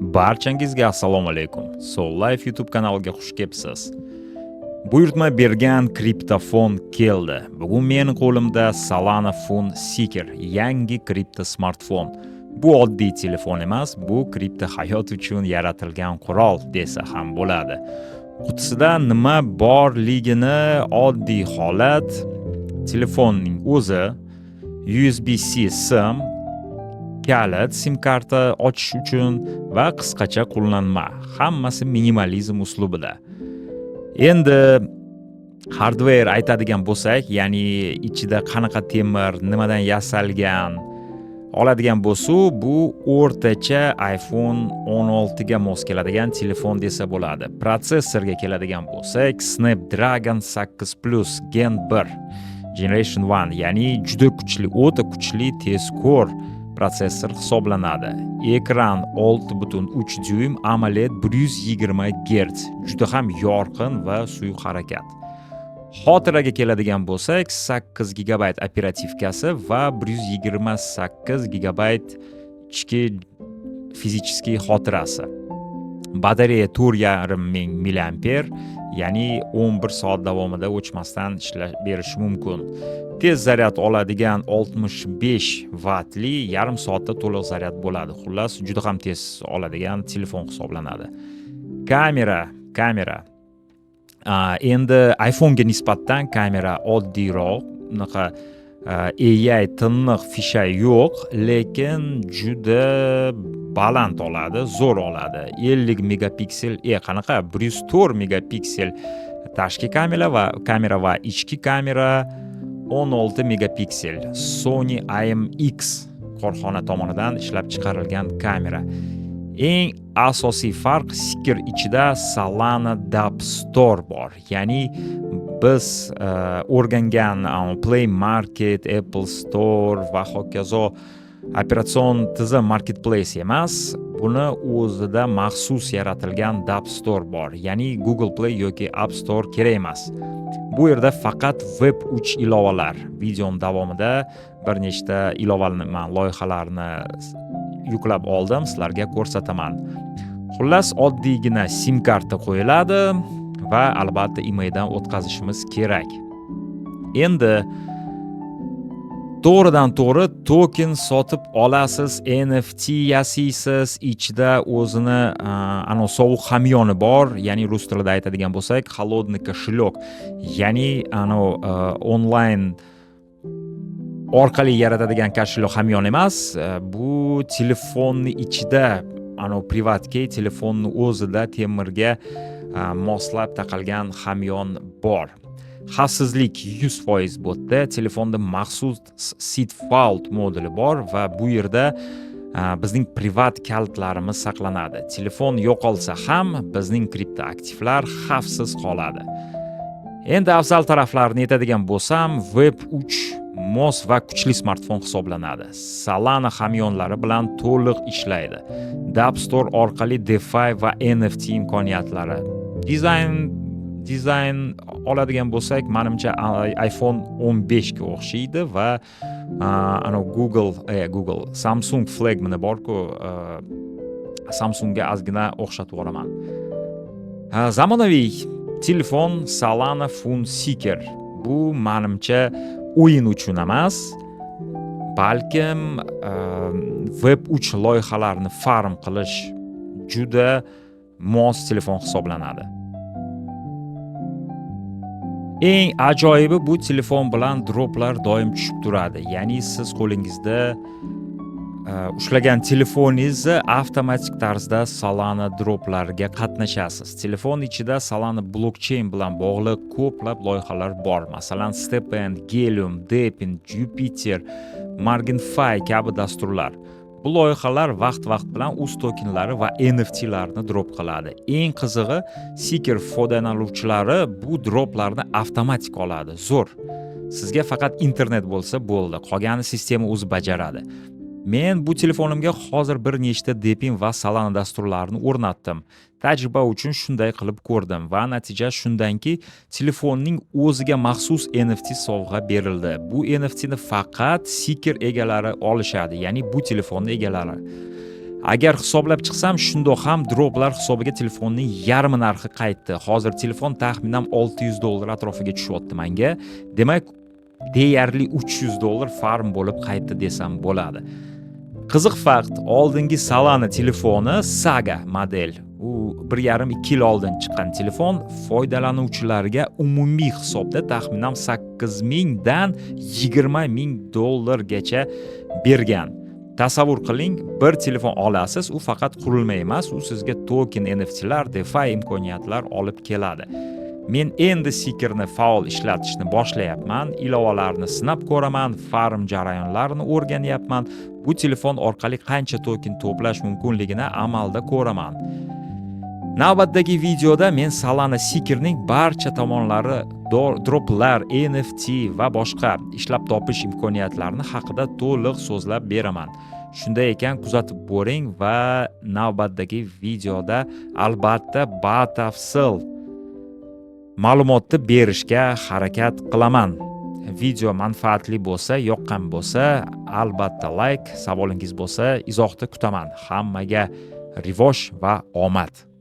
Barchangizga assalomu alaykum. Soul Life YouTube kanaliga xush kelibsiz. Buyurtma bergan kriptofon keldi. Bugun meni qo'limda Solana Phone Seeker, yangi kripto smartfon. Bu oddiy telefon emas, bu kripto hayot uchun yaratilgan qurol desa ham bo'ladi. Qutisida nima borligini oddiy holat, telefonning o'zi, USB-C sim, kalit, sim karta ochish uchun va qisqacha qo'llanma. Hammasi minimalizm uslubida. Endi hardware aytadigan bo'lsak, ya'ni ichida qanaqa temir, nimadan yasalgan oladigan bo'lsa, bu o'rtacha iPhone 16 ga mos keladigan telefon desa bo'ladi. Protsessorga keladigan bo'lsak, Snapdragon 8 Plus Gen 1 Generation 1, ya'ni juda kuchli, o'ta kuchli, tezkor protsessor hisoblanadi. Ekran 6.3 dyuym, AMOLED, 120 Hz, juda ham yorqin va suyuq harakat. Xotiraga keladigan bo'lsak, 8 gigabayt оперативка si va 128 gigabayt ichki физический xotirasi. Batareya 4500 milliamper, ya'ni 11 soat davomida o'chmasdan ishlab berishi mumkin. Tez zaryad oladigan 65 vatli, yarim soatda to'liq zaryad bo'ladi. Xullas, juda ham tez oladigan telefon hisoblanadi. Kamera. Endi iPhone'ga nisbatan kamera oddiyroq, unaqa AI tiniq fisheye yo'q, lekin juda baland oladi, zo'r oladi. 50 megapiksel, qanaqa 104 megapiksel tashqi kamera va ichki kamera 16 megapiksel. Sony IMX korxona tomonidan ishlab chiqarilgan kamera. Eng asosiy farq: Seeker ichida Solana dApp Store bor, ya'ni biz o'rgangan Play Market, Apple Store va hokazo operatsion tizim marketplace emas, buni o'zida maxsus yaratilgan dApp Store bor, ya'ni Google Play yoki App Store kerak emas. Bu yerda faqat Web 3 ilovalar. Videoni davomida bir nechta ilovani, man loyihalarni yuklab oldim, sizlarga ko'rsataman. Xullas, oddiygina sim karta qo'yiladi va albatta IMEIdan o'tkazishimiz kerak. Endi to'g'ridan to'g'ri token sotib olasiz, NFT yasaysiz, ichida o'zini anavi sovuq hamyoni bor, ya'ni rus tilida aytadigan bo'lsak, холодный кошелек, ya'ni anavi onlayn orqali yaratadigan кошелек, hamyon emas, bu telefonni ichida anavi private telefonni o'zida temirga moslab taqalgan hamyon bor. Xavfsizlik 100% bu yerda. Telefonda maxsus Seed Vault moduli bor va bu yerda bizning privat kalitlarimiz saqlanadi. Telefon yo'qolsa ham bizning kripto aktivlar xavfsiz qoladi. Endi afzal taraflarini aytadigan bo'lsam, Web 3 mos va kuchli smartfon hisoblanadi. Solana hamyonlari bilan to'liq ishlaydi. dApp Store orqali DeFi va NFT imkoniyatlari. Dizayn oladigan bo'lsak, manimcha, iPhone 15 ga o'xshaydi va anavi Google, Samsung flagmani borku, Samsungga ozgina o'xshatib yuboraman. Zamonaviy telefon Solana Phone Seeker. Bu, manimcha, o'yin uchun emas, balkim Web 3 loyihalarini farm qilish juda mos telefon hisoblanadi. Eng ajoyibi, bu telefon bilan droplar doim tushib turadi. Ya'ni siz qo'lingizda ushlagan telefoningizni avtomatik tarzda Solana droplarga qatnashasiz. Telefon ichida Solana blockchain bilan bog'liq ko'plab loyihalar bor. Masalan, StepN, Helium, Depin, Jupiter, MarginFi kabi dasturlar. Bu loyihalar vaqt-vaqt bilan o'z tokenlari va NFTlarni drop qiladi. Eng qizig'i, Seeker foydalanuvchilari bu droplarni avtomatik oladi. Zo'r. Sizga faqat internet bo'lsa bo'ldi, qolgani sistema o'zi bajaradi. Men bu telefonimga hozir bir nechta Depin va Solana dasturlarini o'rnatdim. Tajriba uchun shunday qilib ko'rdim va natija shundanki, telefonning o'ziga maxsus NFT sovg'a berildi. Bu NFTni faqat Seeker egalari olishadi, ya'ni bu telefonni egalari. Agar hisoblab chiqsam, shundoq ham droplar hisobiga telefonning yarmi narxi qaytdi. Hozir telefon taxminan $600 atrofiga tushyapti menga. Demak, deyarli $300 farm bo'lib qaytdi desam bo'ladi. Qiziq fakt, oldingi Solana telefoni Saga model, u 1,5-2 yil oldin chiqqan telefon foydalanuvchilarga umumiy hisobda taxminan 8 000 dan 20 000 dollargacha bergan. Tasavvur qiling, bir telefon olasiz, u faqat qurilma emas, u sizga token, NFTlar, DeFi imkoniyatlar olib keladi. Men endi Seekerni faol ishlatishni boshlayapman, ilovalarni sinab ko'raman, farm jarayonlarini o'rganyapman. Bu telefon orqali qancha token to'plash mumkinligini amalda ko'raman. Navbatdagi videoda men Solana Seekerning barcha tomonlari, droplar, NFT va boshqa ishlab topish imkoniyatlarini haqida to'liq so'zlab beraman. Shunday ekan, kuzatib boring va navbatdagi videoda albatta batafsil ma'lumotni berishga harakat qilaman. Video manfaatli bo'lsa, yoqqan bo'lsa, albatta like, savolingiz bo'lsa, izohda kutaman. Hammaga rivoj va omad.